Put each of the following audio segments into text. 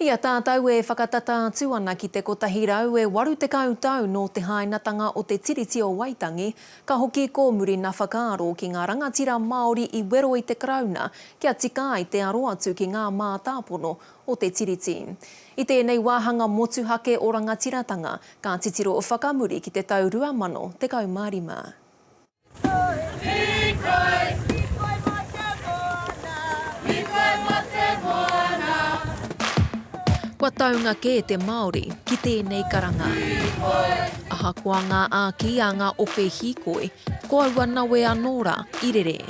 I a tātou e whakatata atu ana ki te 180 tau nō te hainatanga o te Tiriti o Waitangi, ka hoki kōmuri nā whakaaro ki ngā rangatira Māori i wero i te Karauna kia tika ai te aro atu ki ngā mātāpono o te Tiriti. I tēnei wāhanga motuhake o Rangatiratanga, ka titiro whakamuri ki te tau 2015. Kua taunga kē te Māori ki tēnei karanga. Ahakoa ngā āki a ngā ope hīkoi, ko aua nawe anō rā i rere.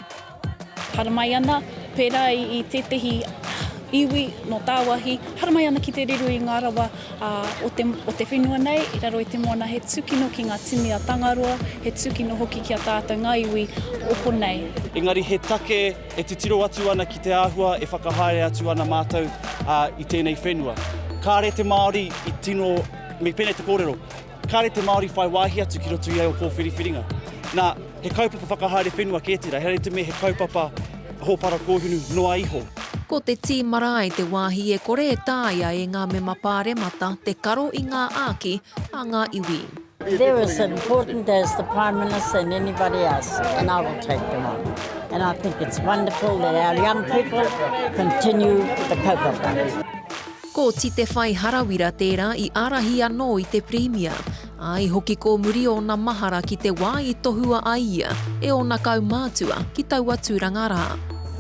Haramai ana, pērā i tētehi iwi nō tāwāhi, haramai ana ki te riro i ngā rawa o te, o te whenua nei, i raro i te moana, he tūkino ki ngā tini a Tangaroa, he tūkino hoki ki a tātou ngā iwi o konei. Engari he take e titiro atu ana ki te āhua e whakahaere atu ana mātou i tēnei whenua. Kāre te Māori i tino, me pēnei te kōrero, Kāre te Māori whai wāhi atu ki roto i aua kōwhiriwhiringa. Nā, he kaupapa whakahaere whenua kē tērā, ehara i te mea he kaupapa hōpara kōhunu noa iho. Ko te tī marae te wāhi e kore e taea e ngā mema pāremata te karo i ngā āki a ngā iwi. They're as important as the Prime Minister and anybody else and I will take them on. And I think it's wonderful that our young people continue the kaupapa. Ko Titewhai Harawira tērā i ārahi anō i te Pirimia, ā, i hoki kōmuri ōna mahara ki te wā i tohua ai ia e ōna kaumātua ki taua tūranga rā.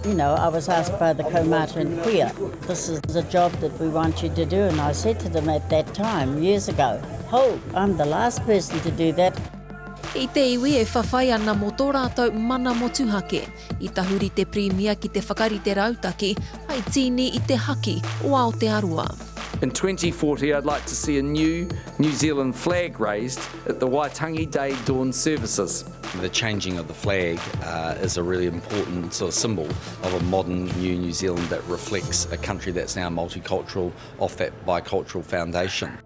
You know, I was asked by the kaumātua and kuia, this is the job that we want you to do and I said to them at that time, years ago, ho, I'm the last person to do that. I te iwi e whawhai ana mō tō rātou mana motuhake, I tahuri te Pirimia ki te whakarite rautaki hai tīni i te haki o Aotearoa. In 2040 I'd like to see a new New Zealand flag raised at the Waitangi Day dawn services. The changing of the flag is a really important sort of symbol of a modern new New Zealand that reflects a country that's now multicultural off that bicultural foundation.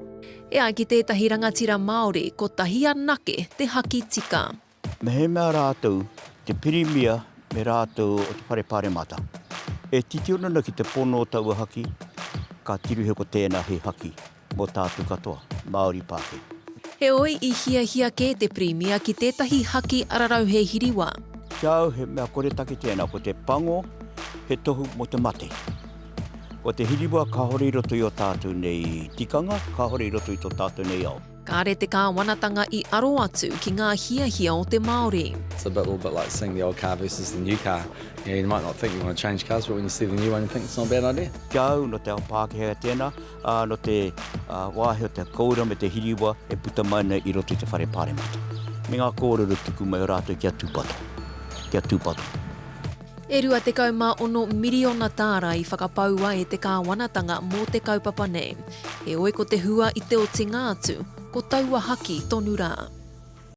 E ai ki tētahi rangatira Māori, kotahi anake te haki tika. Mehemea rātou, te Pirimia me rātou o te Whare Pāremata, e titiro ana ki te pono o taua haki, ka tirohia ko tēnā he haki mō tātou katoa, Māori, Pākehā. Heoi, i hiahia kē te Pirimia ki tētahi haki ararauhe hiriwa. Ki a au, he mea koretake tēnā, ko te pango he tohu mō te mate. Ko te hiriwa kāore i roto i ō tātou nei tikanga, kāore i roto i tō tātou nei ao. Kāre te kāwanatanga i aro atu ki ngā hiahia o te Māori. It's a bit little bit like seeing the old car versus the new car. You know, you might not think you want to change cars, but when you see the new one you think it's not a bad idea. Ki a au, nō te ao Pākehā tēnā, ā, nō te wāhi o te kōura me te hiriwa e puta mai ana i roto i te whare pāremata. Me ngā kōrero tuku mai o rātou kia tūpato, kia tūpato. E 26 miriona tāra i whakapaua e te kāwanatanga mō te kaupapa nei. Heoi ko te hua i te otinga atu, ko taua haki tonu rā.